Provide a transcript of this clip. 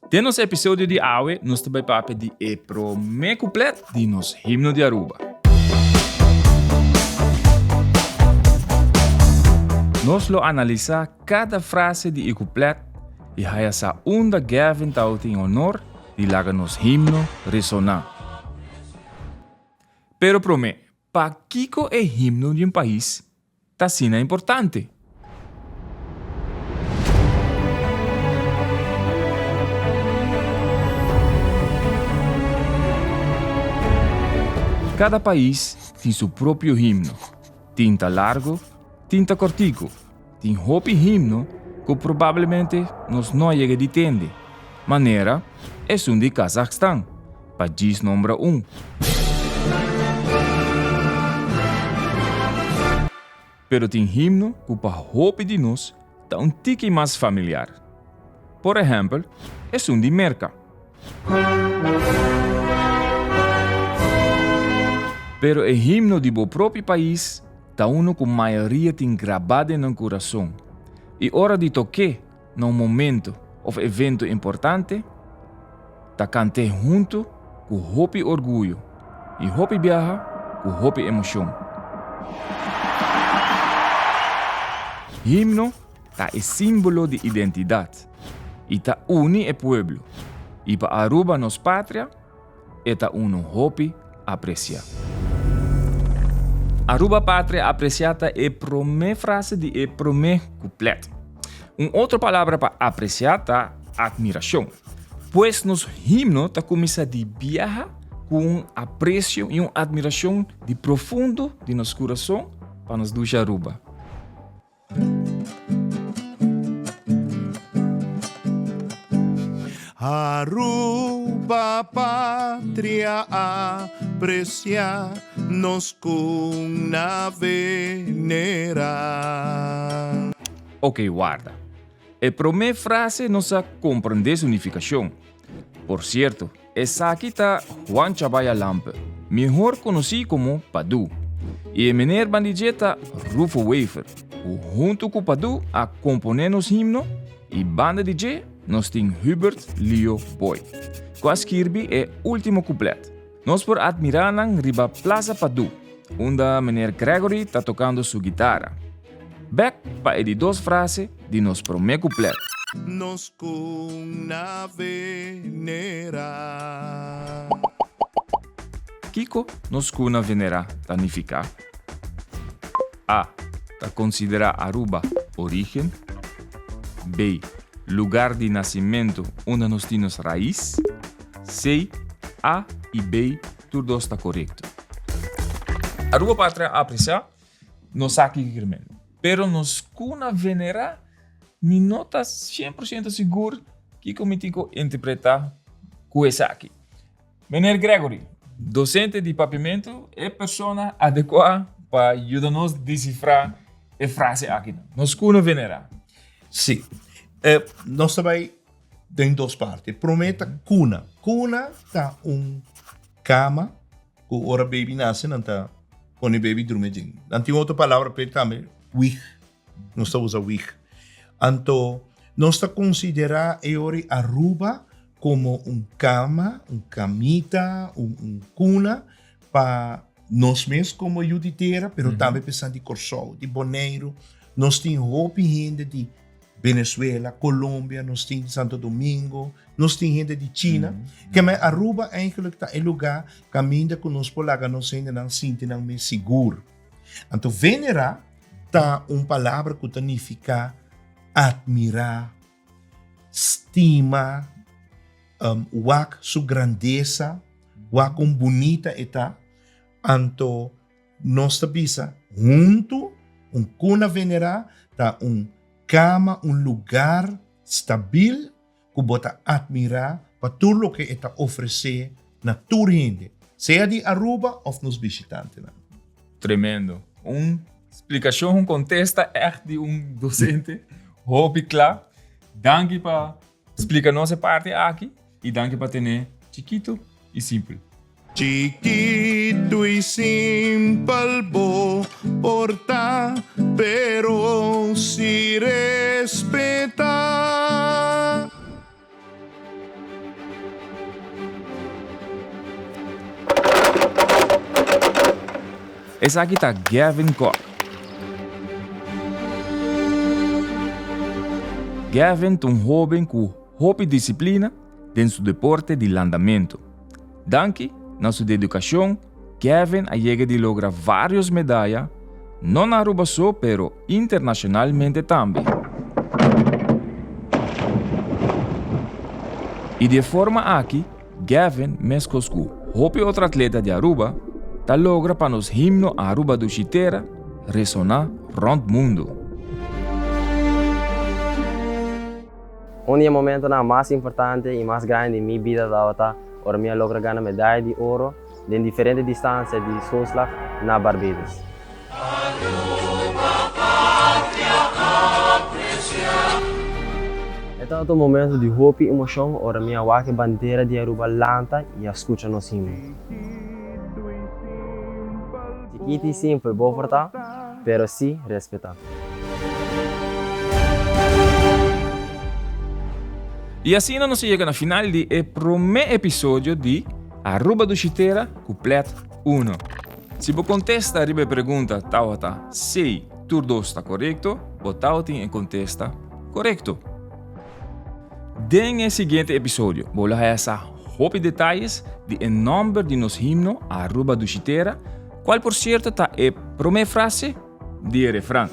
Den nos episodio di awe nos ta bai papia di e prome kuplet di nos himno di Aruba. Nos lo analisa kada frase di e kuplet i haya sa unda Gavin tabatin honor di laga nos himno resona. Pero prome, pakiko e himno di un pais ta asina importante? Kada pais tin su propio himno. Tin ta largo, tin ta kortiku. Tin hopi himno ku probablemente nos no a yega di tende, manera esun di Kazakhstan, pa djis nombra un. Pero tin himno ku pa hopi di nos ta un tiki mas familiar. Por ehèmpel, esun di Merka. Pero e himno di bo propio pais ta uno ku mayoria tin grabá den nan kurason i ora di tok'é na un momento òf evento importante, ta kant'é huntu ku hopi orguyo i hopi biaha ku hopi emoshon. Himno ta e símbolo di identidat i ta uni e pueblo i pa Aruba nos patria, E ta unu hopi apresiá. Aruba Patria apresiá ta e promé frase di e promé kuplet. Un otro palabra pa apresiá ta atmirashon. Pues nos himno ta kuminsá di biaha ku un apresio i un atmirashon di profundo di nos kurason pa nos dushi Aruba. Aruba patria aprecia nos cuna venera. Ok warda. E prome frase nos a comprende su nificacion. Por cierto, Esaki ta Juan Chabaya Lampe, mihor konosí komo Padú. I e meneer bandidje ta Rufo Wever, ku huntu ku Padú a komponé nos himno i banda di dje nos tin Hubert Leo Boy, ku a skirbi e último kuplet. Nos por atmirá nan riba Plaza Padú, unda meneer Gregory ta tokando su gitara. Bek pa e di dos frase di nos promé kuplet. Nos kuna venerá. Kiko nos kuna venerá ta nifiká? A. Ta konsiderá Aruba orígen. B. Lugar di nasimentu unda nos tin nos rais. C. A i B tur dos ta korekto. Aruba Patria apresiá No sa kiko kier men. Pero nos kuna venera, mi no ta 100% sigur kiko mi tin ku interpreta ku esaki. Meneer Gregory, docente di papiamentu, e persona adekua pa yuda nos desifra e frase aki. Nos kuna venera. Sí. Nos ta bai den dos parti. Prome ta kuna. Kuna ta un kama Ku ora baby nase nan ta pone baby drumi aden. Nan tin otro palabra p'e tambe, wig. Nos ta usa wig. Anto nos ta konsiderá e ora Aruba komo un kama, un kamita, un un kuna pa nos mes komo yu di tera, pero tambe pa esnan di Kòrsou, di Boneiru. Nos tin hopi hende di Venezuela, Colombia, nos tin Santo Domingo, nos tin hende di China. Ke men Aruba eigenlijk ta e lugar kaminda ku nos por laga nos hendenan sinti nan mes sigur. Anto venera ta un palabra ku ta nifiká admirá, stima, wak su grandesa, wak kon bunita e ta. Anto Nos ta bisa huntu, un kuna venerá ta un kama, un lugar stabil ku bo ta atmirá pa tur loke e ta ofresé na tur hende, sea di Aruba òf nos bishitantenan. Tremendo. Un splikashon, un kontesta ègt di un dosente. Hopi kla. Danki pa splika nos e parti aki i danki pa ten'é chikitu i simpel. Chikitu i simpel bo por ta, pero si respetá. Esaki ta Gavin Kok. Gavin ta un hoben ku hopi disiplina den su deporte di landamentu. Danki na su dedikashon, Gavin a yega di logra vários medaya, no na Aruba so pero internashonalmente tambe. I di e forma aki Gavin, meskos ku hopi otro atleta di Aruba, ta logra pa nos himno Aruba Dushi Tera resoná rònt mundu. Un di e momentonan mas importante i mas grandi di mi bida tabata ora mi a logra gana medaya di oro den diferente distansia di schoolslag na Barbados. E tabata un momento di hopi emocion ora mi a wak e bandera di Aruba lanta y a scucha nos himno. Chikito y simpel bo por ta, pero si respeta. Y asina nos a yega na final di e prome episodio di Aruba Dushi Tera cu Plet Uno. Si bo kontesta riba e pregunta tabata sí, tur dos ta korekto, bo tabatin e kontesta korekto. Den e siguiente episodio bo lo haya sa hopi detayes di e nòmber di nos himno Aruba Dushi Tera, kual por sierto ta e promé frase di e refran.